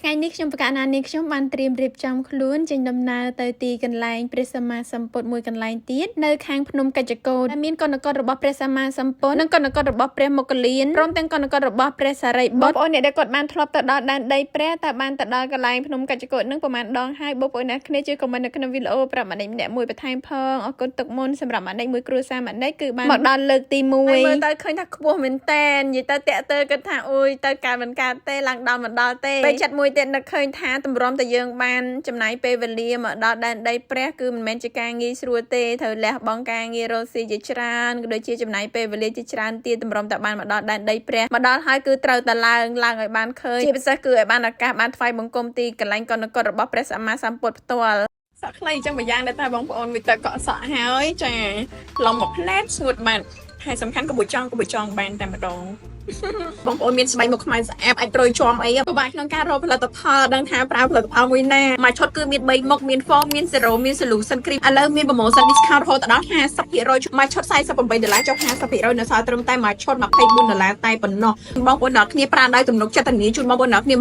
ថ្ងៃនេះខ្ញុំប្រកាសណានេះខ្ញុំបានត្រៀមរៀបចំខ្លួនចេញដំណើរទៅទីកន្លែងព្រះសម្មាសម្ពុទ្ធមួយកន្លែងទៀតនៅខាងភ្នំកិច្ចកោដែលមានកុណកុដរបស់ព្រះសម្មាសម្ពុទ្ធនិងកុណកុដរបស់ព្រះមុគលានព្រមទាំងកុណកុដរបស់ព្រះសារីបុត្របងប្អូនអ្នកដែលគាត់បានធ្លាប់ទៅដល់ដែនដីព្រះតើបានទៅដល់កន្លែងភ្នំកិច្ចកោនឹងប្រហែលដងហើយបងប្អូនអ្នកគ្នាជួយ comment នៅក្នុងវីដេអូប្រាប់ម៉ានិចម្នាក់មួយបន្ថែមផងអរគុណទុកមុនសម្រាប់ម៉ានិចមួយគ្រួសារម៉ានិចគឺបានមកដល់លើកទី1មើលទៅឃើញថាខ្ពស់មែនតែននិយាយទៅតាក់ទៅគិតថាអូយទៅកើតមិនកើតទេឡើងដល់មិនដល់ទេពេលចិត្តមួយទៀតនឹកឃើញថាតម្រាំតែយើងបានចំណាយពេលវេលាមកដល់ដែនដីព្រះគឺមិនមែនជាការងាយស្រួលទេត្រូវលះបង់ការងាររកស៊ីជាច្រើនក៏ដូចជាចំណាយពេលវេលាជាច្រើនទៀតតម្រាំតែបានមកដល់ដែនដីព្រះមកដល់ហើយគឺត្រូវតែឡើងឡើងឲ្យបានឃើញជាពិសេសគឺឲ្យបានឱកាសបានថ្វាយបង្គំទីកន្លែងកណកុដរបស់ព្រះសម្មាសម្ពុទ្ធផ្ទាល់ សក់ខ្លីអញ្ចឹងមួយយ៉ាងដែរតែបងប្អូនវាទៅកក់សក់ហើយចាឡំមួយផ្លែតស្ងួតបាត់ហើយសំខាន់ក៏មួយចង់ក៏មួយចង់បានតែម្ដង បងប្អូនមានស្បែកមុខខ្មៅស្អាតអាចត្រុយជាំអីពិបាកក្នុងការរកផលិតផលដឹងថាប្រើផលិតផលមួយណាមួយឈុតគឺមាន3មុខមាន foam មាន serum មាន solution cream ឥឡូវមាន promotion discount រហូតដល់50%មួយឈុត48ដុល្លារចុះ50%នៅសល់ត្រឹមតែមួយឈុត24ដុល្លារតែប៉ុណ្ណោះបងប្អូនដល់គ្នាប្រើដោយទំនុកចិត្តធានាជូនបងប្អូនដល់គ្នា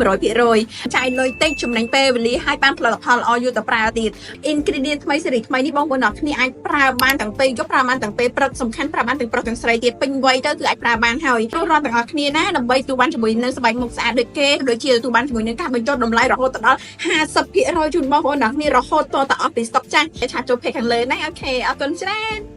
100%ចាយលុយតិចចំណេញពេលវេលាហើយបានផលិតផលល្អយូរទៅប្រើទៀត ingredient ថ្មីសេរីថ្មីនេះបងប្អូនដល់គ្នាអាចប្រើបានទាំងពេលយប់ប្រើបានទាំងពេលព្រឹកសំខាន់ប្រើបានទាំងប្រុសទាំងស្រីទៀតពេញវ័យទៅគឺអាចប្រើបានហើយព្រោះរាល់ទាំងអស់គ្នាណាដើម្បីទទួលបានជាមួយនឹងស្បែកមុខស្អាតដូចគេដូចជាទទួលបានជាមួយនឹងការបញ្ចុះតម្លៃរហូតដល់50%ជូនបងប្អូនដល់គ្នារហូតតទៅអស់ពីស្តុកចាស់chat ចូល page ខាងលើណាOK អរគុណច្រើន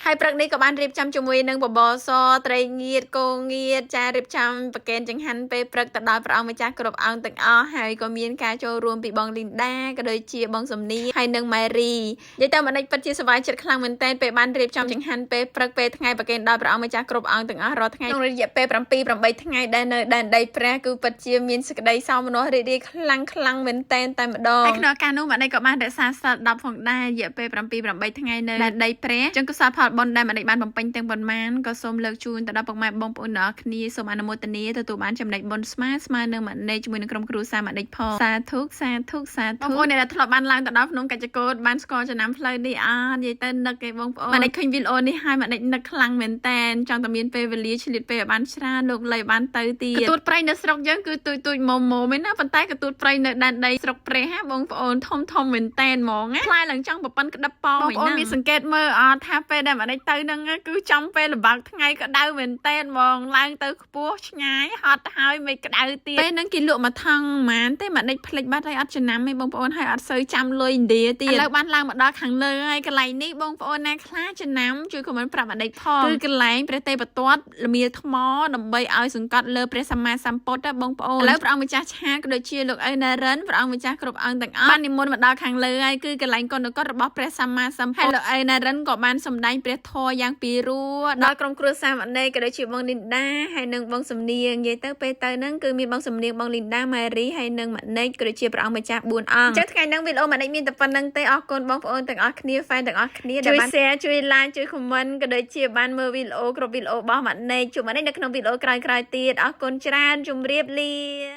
ហើយព្រឹកនេះក៏បានរៀបចំជាមួយនឹងបបរសត្រីងៀតគោងៀតចារៀបចំប្រគេនចង្ហាន់ពេលព្រឹកទៅដល់ព្រះអង្គម្ចាស់គ្រប់អង្គទាំងអស់ហើយក៏មានការចូលរួមពីបងលីនដាក៏ដូចជាបងសំនីហើយនិងម៉ែរីនិយាយទៅម្ដេចពិតជាសប្បាយចិត្តខ្លាំងមែនទែនពេលបានរៀបចំចង្ហាន់ពេលព្រឹកពេលថ្ងៃប្រគេនដល់ព្រះអង្គម្ចាស់គ្រប់អង្គទាំងអស់រាល់ថ្ងៃក្នុងរយៈពេល7 8ថ្ងៃដែលនៅដែនដីព្រះគឺពិតជាមានសេចក្តីសោមនស្សរីករាយខ្លាំងខ្លាំងមែនទែនតែម្ដងហើយក្នុងឱកាសនោះម្ដេចក៏បានរក្សាសីល10ផងដែររយៈពេល7 8ថ្ងៃនៅដែនដីព្រះចឹងកុសលផលបុណ្យដែលម្ដេចបានបំពេញទាំងប៉ុន្មានក៏សូមលើកជូនទៅដល់ពុកម៉ែបងប្អូនទាំងអស់គ្នាសូមអនុមោទនាទទួលបានចំណេញបុណ្យស្មើស្មើនឹងម្ដេចជាមួយនឹងក្រុមគ្រួសារម្ដេចផងសាធុសាធុសាធុបងប្អូនអ្នកដែលធ្លាប់បានឡើងទៅដល់ភ្នំកាច់កោតបានស្គាល់ចំណាំផ្លូវនេះអត់និយាយទៅនឹកឯងបងប្អូនម្ដេចឃើញវីដេអូនេះហើយម្ដេចនឹកខ្លាំងមែនតែនចង់តែមានពេលវេលាឆ្លៀតពេលឲ្យបានច្រើនលោកលៃបានទៅទៀតកទូតព្រៃនៅស្រុកយើងគឺទូចទូចមុំមុំឯណាប៉ុន្តែកទូតព្រៃនៅដែនដីស្រុកព្រះហ่าបងប្អូនធំធំមែនតែនហ្មងណាខ្លាយឡើងចង់ប្រប៉ិនក្តឹបប៉ងបងប្អូនមានសង្កេតមើលអត់ថាពេលដែលម្ដេចទៅហ្នឹងគឺចំពេលលំបាកថ្ងៃក្តៅមែនតែនហ្មងឡើងទៅខ្ពស់ឆ្ងាយហត់ហើយមិនក្តៅទៀតពេលហ្នឹងគេលក់មួយថង់ហ្មងទេម្ដេចភ្លេចបាត់ហើយអត់ចំណាំទេបងប្អូនហើយអត់សូវចាំលុយឥណ្ឌាទៀតឥឡូវបានឡើងមកដល់ខាងលើហើយកន្លែងនេះបងប្អូនណាខ្លះចំណាំជួយ comment ប្រាប់ម្ដេចផងគឺកន្លែងព្រះទេពទត្តលមៀថ្មដើម្បីឲ្យសង្កត់លើព្រះសម្មាសម្ពុទ្ធណាបងប្អូនឥឡូវព្រះអង្គម្ចាស់ឆាក៏ដូចជាលោកឪណារិនព្រះអង្គម្ចាស់គ្រប់អង្គទាំងអស់បាននិមន្តមកដល់ខាងលើហើយគឺកន្លែងកុណកុដរបស់ព្រះសម្មាសម្ពុទ្ធហើយលោកឪណារិនក៏បានសម្ដែងព្រះធម៌យ៉ាងពីរោះដល់ក្រុមគ្រួសារម៉ាណេក៏ដូចជាបងលីនដាហើយនិងបងសំនៀងនិយាយទៅពេលទៅហ្នឹងគឺមានបងសំនៀងបងលីនដាម៉ារីហើយនិងម៉ាណេក៏ដូចជាព្រះអង្គម្ចាស់4អង្គអញ្ចឹងថ្ងៃហ្នឹងវីដេអូម៉ាណេមានតែប៉ុណ្្នឹងទេអរគុណបងប្អូនទាំងអស់គ្នា fan ទាំងអស់គ្នាដែលបាន share ជួយ like ជួយ comment ក៏ដូចជាបានមើលវីដេអូគ្រប់វីដេអូរបស់ម៉ាណេជួបម៉ាណេនៅក្នុងវីដេអូក្រោយៗទៀតអរគុណច្រើនជម្រាបលា។